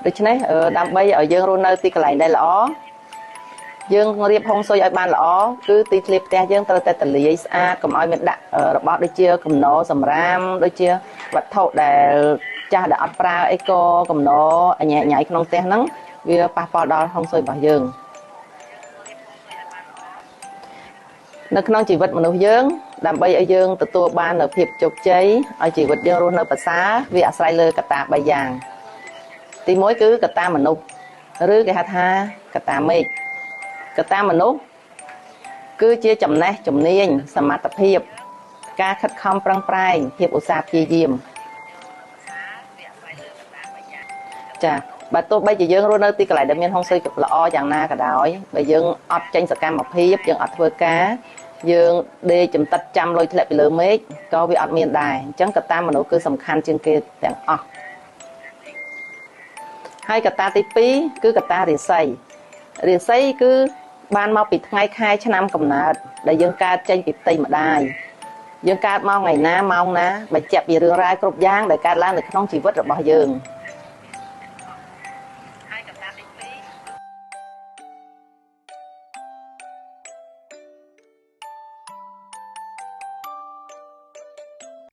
ដូច្នេះដើម្បីឲ្យយើងរស់នៅទីកន្លែងដែលល្អ យើងរៀបហុងស៊ុយឲ្យបានល្អ គឺទីធ្លាផ្ទះយើងត្រូវតែទលាយស្អាត កុំឲ្យមានដាក់របស់ដូចជាកំណោសម្រាម ដូចជាវត្ថុដែលចាស់ដែលអត់ប្រើអីក៏កំណោអញញ៉ៃក្នុងផ្ទះហ្នឹង វាប៉ះពាល់ដល់ហុងស៊ុយរបស់យើង។ នៅក្នុងជីវិតមនុស្សយើង ដើម្បីឲ្យយើងទទួលបាននូវភាពជោគជ័យ ឲ្យជីវិតយើងរស់នៅប្រសើរ វាអាស្រ័យលើកត្តា3យ៉ាង។ ទី1 គឺកត្តាមនុស្ស ឬគេហៅថាកត្តាមេឃ។ កត្តាមនុស្សគឺជាចំណេះជំនាញ សមត្ថភាព ការខិតខំប្រឹងប្រែង ភាពឧស្សាហ៍ព្យាយាម។ ចា បើទោះបីជាយើងរស់នៅទីកន្លែងដែលមានហុងស៊ុយល្អយ៉ាងណាក៏ដោយ បើយើងអត់ចេញសកម្មភាព យើងអត់ធ្វើការ យើងដេកចំតិតចាំលុយធ្លាក់ពីលើមេឃ ក៏វាអត់មានដែរ។ អញ្ចឹងកត្តាមនុស្សគឺសំខាន់ជាងគេទាំងអស់។ ហើយកត្តាទី2 គឺកត្តារាសី។ រាសីគឺបានមកពីថ្ងៃខែឆ្នាំកំណើត ដែលយើងកើតចេញពីផ្ទៃម្ដាយ យើងកើតមកថ្ងៃណាម៉ោងណា បញ្ជាក់ពីរឿងរ៉ាវគ្រប់យ៉ាងដែលកើតឡើងនៅក្នុងជីវិតរបស់យើង។